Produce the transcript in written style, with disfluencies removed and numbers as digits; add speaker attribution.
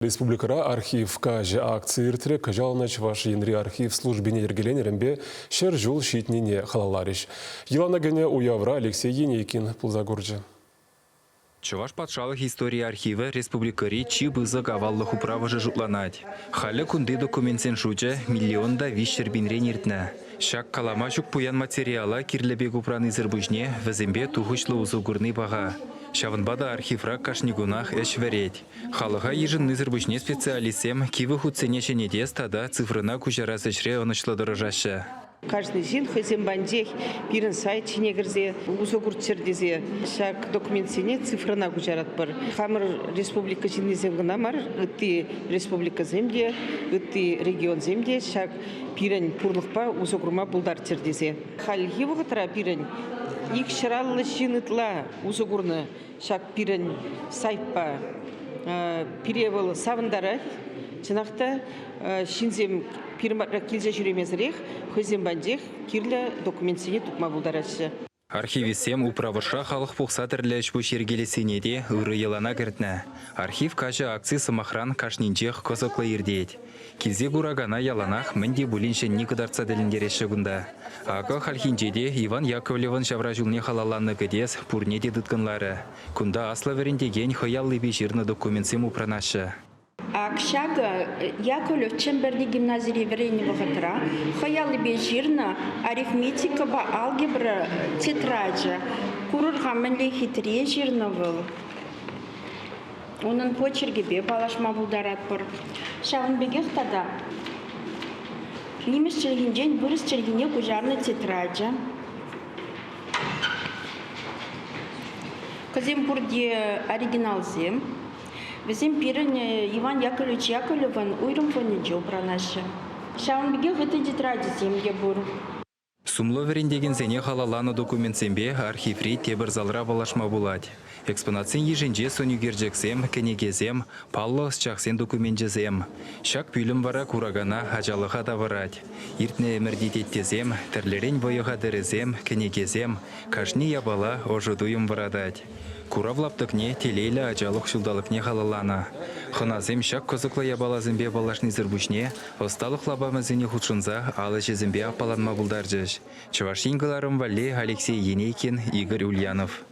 Speaker 1: Республикӑра архив каҫӗ акци иртрӗ. Кӑҫал ӑна Чӑваш Енри архив службине йӗркеленӗренпе 100 ҫул ҫитнине халалларӗҫ. Йӑлана кӗнӗ уявра Алексей Енейкин пулса курчӗ.
Speaker 2: Чӑваш патшалӑх истори архивӗ республикӑри чи пысӑк аваллӑх управӑшӗ шутланать. Халӗ кунти документсен шучӗ миллион та 300 пинрен иртнӗ. Ҫак калама ҫук пуян материала кирлӗ пек упранисӗр пуҫне вӗсемпе тухӑҫлӑ усӑ курни паха. Ҫавӑнпа та архивра кашни кунах ӗҫ вӗрет. Халӑха йышӑннисӗр пуҫне специалистсем кивӗ хутсене ҫӗнетес тата цифрӑна куҫарас ӗҫре ӑнӑҫлӑ тӑрӑшаҫҫӗ.
Speaker 3: Кашни ҫын хӑйсем патӗнчех пирӗн сайт ҫине кӗрсе усӑ курччӑр тесе ҫак документсене цифрӑна куҫаратпӑр. Хамӑр республика ҫыннисем кӑна мар, ытти республикӑсем те, ытти регионсем те ҫак пирӗн пурлӑхпа усӑ курма пултарччӑр тесе. Хальхи вӑхӑтра пирӗн 250 ҫын ытла усӑ курнӑ Ҫак пирӗн сайтпа пире вӑл савӑнтарать. Чӑнах та ҫынсем пирӗн патра килсе ҫӳремесӗрех хӑйсем патӗнчех кирлӗ документсене тупма пултараҫҫӗ.
Speaker 2: Архивистсем управӑшра халӑх пухса тӗрлӗ ӗҫ-пуҫ йӗркелессине те ырӑ йӑлана кӗртнӗ. Архив каҫӗ акци, сӑмахран, кашнинчех кӑсӑклӑ иртет. Килсе куракана яланах мӗн те пулин ҫӗнни кӑтартса тӗлӗнтереҫҫӗ кунта. Акӑ хальхинче те Иван Яковлевӑн ҫавра ҫулне халалланӑ кӗтес пурне те тыткӑнларӗ. Кунта аслӑ вӗрентекен хӑй аллипе ҫырнӑ документсем упранаҫҫӗ.
Speaker 4: Ак ҫакӑ Яковлев Чӗмпӗрти гимназире вӗреннӗ вӑхӑтра хӑй аллипе ҫырнӑ арифметикӑпа алгебра тетрачӗ. Курӑр-ха, мӗнле хитре ҫырнӑ вӑл. Унӑн почеркӗпе паллашма пултаратпӑр. Ҫавӑн пекех тата нимӗҫ чӗлхинчен вырӑс чӗлхине куҫарнӑ тетрачӗ. Кӑсем пурте оригиналсем. Вӗсем пирӗн Иван Яковлевич Яковлевӑн уйрӑм фондӗнче упранаҫҫӗ. Ҫавӑн пекех ытти тетрачӗсем те пур.
Speaker 2: Сумлӑ вӗрентекенсене халалланӑ документсемпе архиври тепӗр залра паллашма пулать. Экспонатсен йышӗнче сӑнӳкерчӗксем, кӗнекесем, паллӑ ӑсчахсен докуменчӗсем. Ҫак пӳлӗм вара куракана ачалӑха тавӑрать. Иртнӗ ӗмӗрти теттесем, тӗрлӗрен вӑйӑ хатӗрӗсем, кӗнекесем, кашни япала ӑшӑ туйӑм вӑратать. Курав лаптӑкне телейлӗ ачалӑх ҫулталӑкне халалланӑ. Хӑнасем ҫак кӑсӑклӑ япаласемпе паллашнисӗр пуҫне ӑсталӑх лапамӗсене хутшӑнса ал ӗҫӗсемпе аппаланма пултарчӗҫ. Чӑваш Ен кӑларӑм валли Алексей Енейкин, Игорь Ульянов.